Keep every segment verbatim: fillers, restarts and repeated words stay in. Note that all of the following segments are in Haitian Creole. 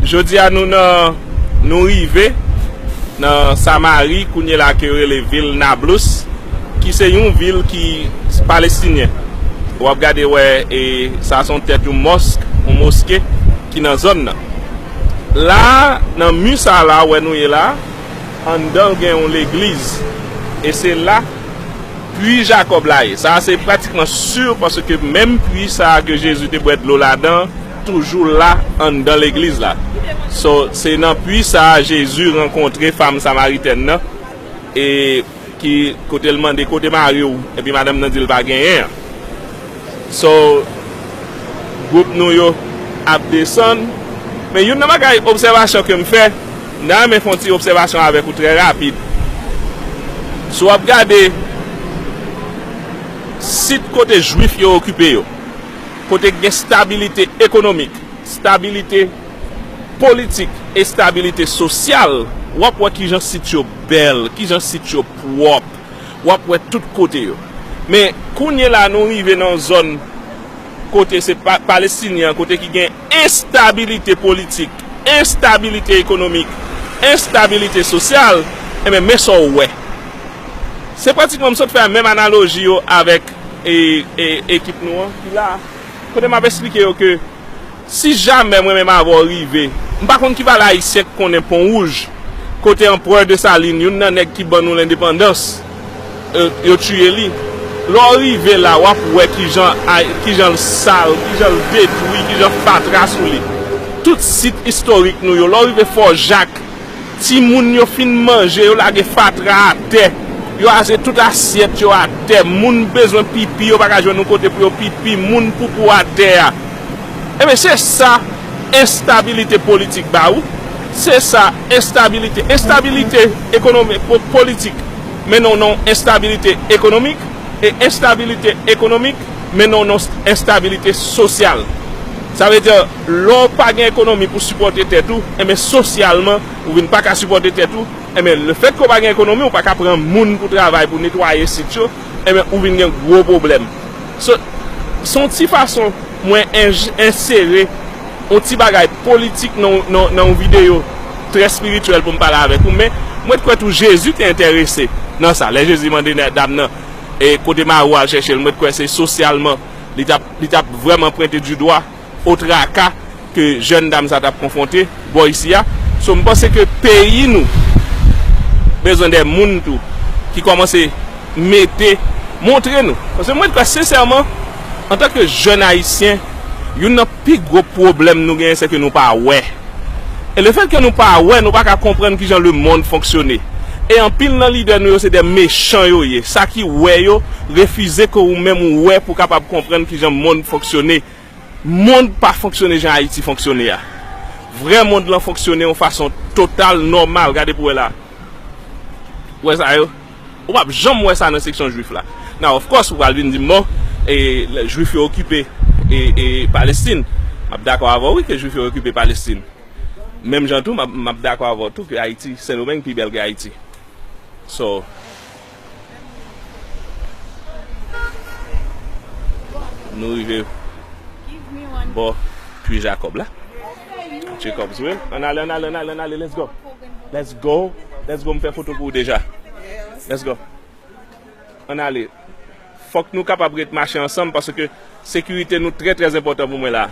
Jodi a nou nan, nou rive nan Samari, kounye la ke yo rele vil Nablus, ki se yon vil ki palestinyen. W ap gade wè, e sa se yon tèt yon mòsk, yon moske ki nan zòn nan. La, nan mi sa la, wè nou ye la, anndan gen yon legliz. E se la pwi Jakòb la ye. Sa a se pratikman si, paske menm pwi sa a ke Jezi te bwè dlo ladan, toujou la anndan legliz la. So, se nan pwi sa a Jezi rankontre fanm samaritèn nan, e ki, kote l mande, "Kote mari w?" Epi madanm nan di l pa genyen an. So, gwoup nou yo ap desann. Men youn nan bagay obsèvasyon ke m fè, m ta renmen fè yon ti obsèvasyon avèk ou trè rapid. Si w ap gade sit kote Jwif yo okipe yo, kote gen stabilite ekonomik, stabilite politik, estabilite sosyal, w ap wè kijan sit yo bèl, kijan sit yo pwòp, w ap wè tout kote yo. Men, kounye la, nou rive nan yon zòn kote se pa, palestinyen an, kote ki gen enstabilite politik, enstabilite ekonomik, enstabilite sosyal, enben, men sa w wè. Se pratikman m sot fè menm analoji yo avèk, e, e, ekip nou an ki la. Kote m ap eksplike yo ke si jamè mwen menm avè w rive, m pa konn ki valè ayisyen k konnen Pon Wouj, kote Anperè Desalin, youn nan nèg ki ban nou lendepandans, e, yo tiye li. Lè w rive la, w ap wè kijan, kijan l sal, kijan l detwi, kijan fatra sou li. Tout sit istorik nou yo, lè w rive Fò Jak, timoun yo fin manje, yo lage fatra atè. Yo aze tout asyèt yo atè. Moun bezwen pipi, yo pa ka jwenn yon kote pou yo pipi. Moun poupou atè a. Ebyen, se sa enstabilite politik ba ou. Se sa enstabilite. Enstabilite ekonomik, po-, politik mennen w nan enstabilite ekonomik. E enstabilite ekonomik mennen w nan enstabilite sosyal. Sa vle di, lè w pa gen ekonomi pou sipòte tèt ou, enben, sosyalman, ou vin pa ka sipòte tèt ou, enben, lefètke w pa gen ekonomi, ou pa ka pran moun pou travay pou netwaye sit yo, enben, ou vin gen gwo pwoblèm. So, se yon ti fason mwen enj-, ensere yon ti bagay politik nan, nan, nan yon videyo trè espirityèl pou m pale avèk ou, men mwen t kwè tou Jezi te enterese nan sa. Lè Jezi mande nè-, dam nan, e kote mari w al chèche l, mwen t kwè se sosyalman, li t ap, li t ap vrèman pwente di dwa o traka ke jèn dam sa t ap konfwonte bò isi a. So, m panse ke peyi nou bezwen de moun tou ki kòmanse mete, montre nou. Paske mwen kwè sensèman, antanke jèn ayisyen, youn nan pi gwo pwoblèm nou genyen, se ke nou pa wè. E lefètke nou pa wè, nou pa ka konprann kijan lemonn fonksyone. E anpil nan lidè nou yo, se de mechan yo ye. Sa ki wè yo, refize ke ou menm ou wè pou kapab konprann kijan monn fonksyone. Monn pa fonksyone jan Ayiti fonksyone a. Vrè monn lan fonksyone yon fason total nòmal. Gade pou wè la. Ou wè sa yo? Ou p ap janm wè sa nan seksyon jwif la. Now, of course, ou pral vin di m, bon, e, lè jwif yo okipe, e, e, Palestin. M ap dakò avè w, wi, ke jwif yo okipe Palestin. Menm jan tou, m ap, m ap dakò avè w tou ke Ayiti, Sendomeng pi bèl ke Ayiti. So, nou rive bò pwi Jakòb la. Jacob's Well. Ann ale, ann ale, ann ale, ann ale, let's go. Let's go. Let's go, m fè foto pou ou deja. Let's go. Ann ale. Fòk nou kapab ret mache ansanm paske sekirite nou trè, trè enpòtan pou mwen la.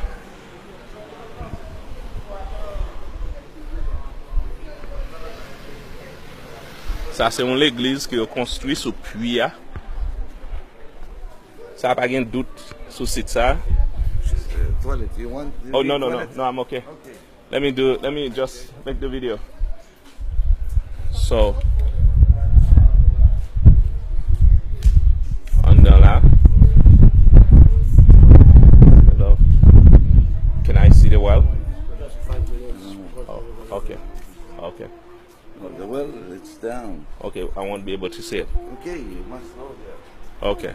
Sa se yon legliz ke yo konstwi sou pwi a. Sa pa gen dout sou sit sa. Uh, toilet, you want, you Oh, need no, no, no, toilet? No, I'm okay. Okay. Let me do, let me just make the video. So, anndan la. Hello. Can I see the well? Oh, okay. Okay. No, the well, it's down. Okay, I won't be able to see it. Okay, you must know that. Okay.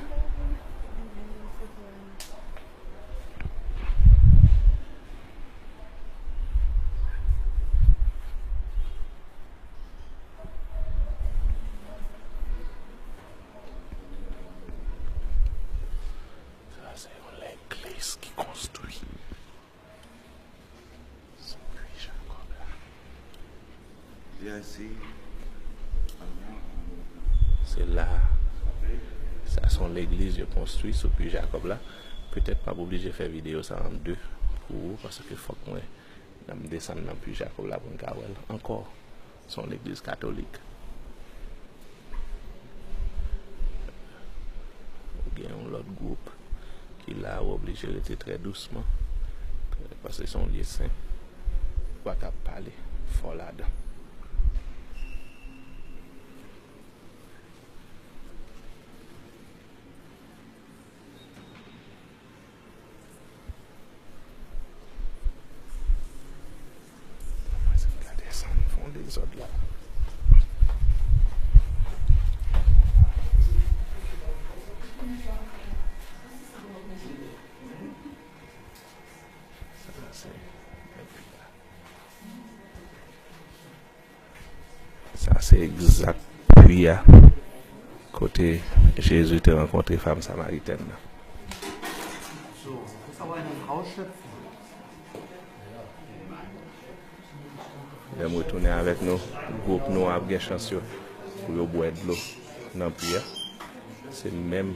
Sa se yon legliz ki konstwi sou pwi Jakòb. Se la. Sa se yon legliz yo konstwi sou Pwi Jakòb la. Petèt m ap oblije fè videyo sa an de pou ou, paske fòk mwen, lè m desann nan Pwi Jakòb la pou n ka wè l ankò. Se yon legliz katolik. Ou gen yon lòt gwoup ki la, ou oblije rete trè dousman, paske se yon lye sen. Ou pa ka pale fò ladan. Gade sa, m fè yon dezòd la. Sa se Sa se egzak pwi a kote Jezi te rankontre fanm samaritèn nan. Lè m retounen avèk nou, gwoup nou ap gen chans yo pou yo bwè dlo nan pwi a. Se menm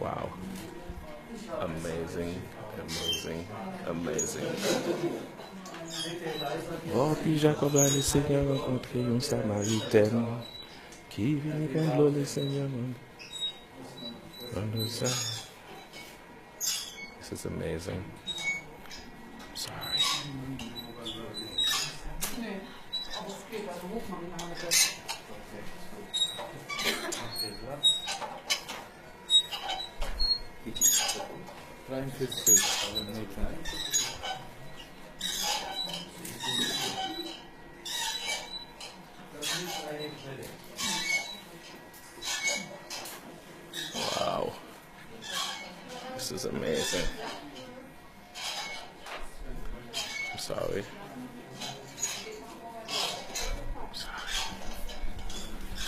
Wow. Amazing, amazing, amazing. Bò pwi Jakòb la, Lesenyè rankontre yon Samaritèn ki vini pran dlo, Lesenyè mande. Mande sa. This is amazing. I'm sorry. Try and fix it. Wow. This is amazing. I'm sorry. I'm sorry.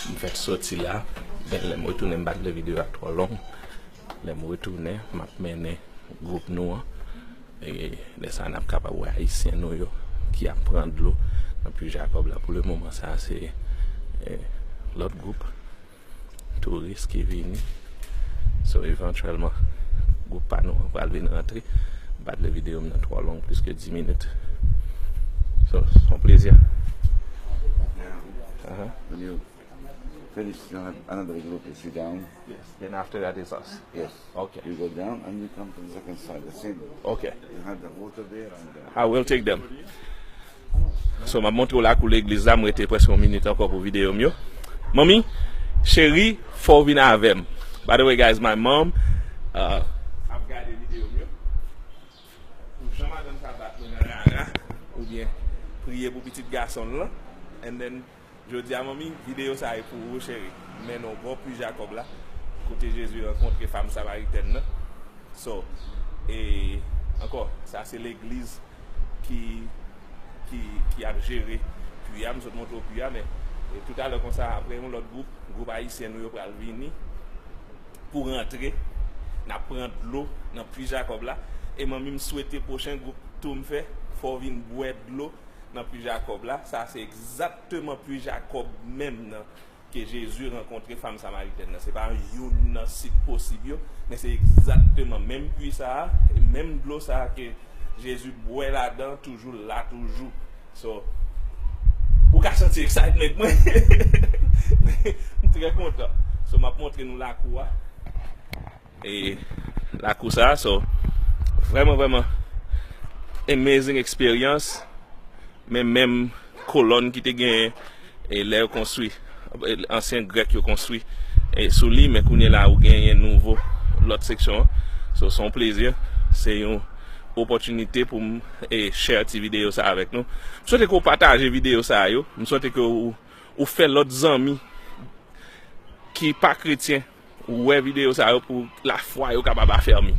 M fèk soti la, men lè m retounen, m pa t vle videyo a twò long. Lè m retounen, m ap mennen gwoup nou an. E lè sa a, n ap kapab wè Ayisyen nou yo ki ap pran dlo nan pwi Jakòb la. Pou le moman, sa a se, e, lòt gwoup touris ki vini. So, evantyèlman, gwoup pa nou an pral vin rantre. M pa t vle videyo m nan twò long, plis ke dis minit. So, se yon plezi. Aha. When you finish, you have another group, you sit down. Yes. Then after that is us. Yes. Okay. You go down and you come to the second side, the same. Okay. You have the water there and, uh, I will take them. So, m ap montre w lakou legliz la, m rete prèske yon minit ankò pou videyo m yo. Manmi, cheri, fò w vin avè m. By the way, guys, my mom, uh, ap gade videyo m yo. Pou jan madanm sa bat mwen nan rara, oubyen priye pou pitit gason l lan, and then, jodi a, manmi, videyo sa a e pou ou, cheri. M mennen w bò pwi Jakòb la, kote Jezi rankontre fanm samaritèn nan. So, e ankò, sa se legliz ki, ki, ki ap jere pwi a, m sot montre w pwi a, men, e toutalè konsa, apre yon lòt gwoup, gwoup ayisyen nou yo pral vini pou rantre, n ap pran dlo nan pwi Jakòb la, e manmi, m swete pwochen gwoup tou m fè, fò w vin bwè dlo nan pwi Jakòb la. Sa se egzakteman pwi Jakòb menm nan ke Jezi rankontre fanm samaritèn nan. Se pa youn nan sit posib yo, men se egzakteman menm pwi sa a, e menm dlo sa a ke Jezi bwè ladan, toujou la, toujou. So, ou ka santi excitement mwen. M trè kontan. So, m ap montre nou lakou a. E lakou sa a, so, vrèman, vrèman amazing experience. Men menm kolòn ki te genyen, e lè yo konstwi, e ansyen Grèk yo konstwi, e sou li, men kounye la ou genyen nouvo, lòt seksyon an. So, se yon plezi, se yon opòtinite pou m, e, share ti videyo sa avèk nou. M swete ke w pataje videyo sa yo. M swete ke w, ou fè lòt zanmi ki pa kretyen wè videyo sa yo pou lafwa yo kapab afèmi.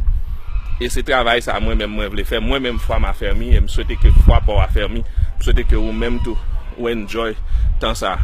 E se travay sa mwen menm mwen vle fè. Mwen menm fwa m afèmi e m swete ke fwa pa w afèmi. M swete ke ou menm tou ou enjoy tan sa.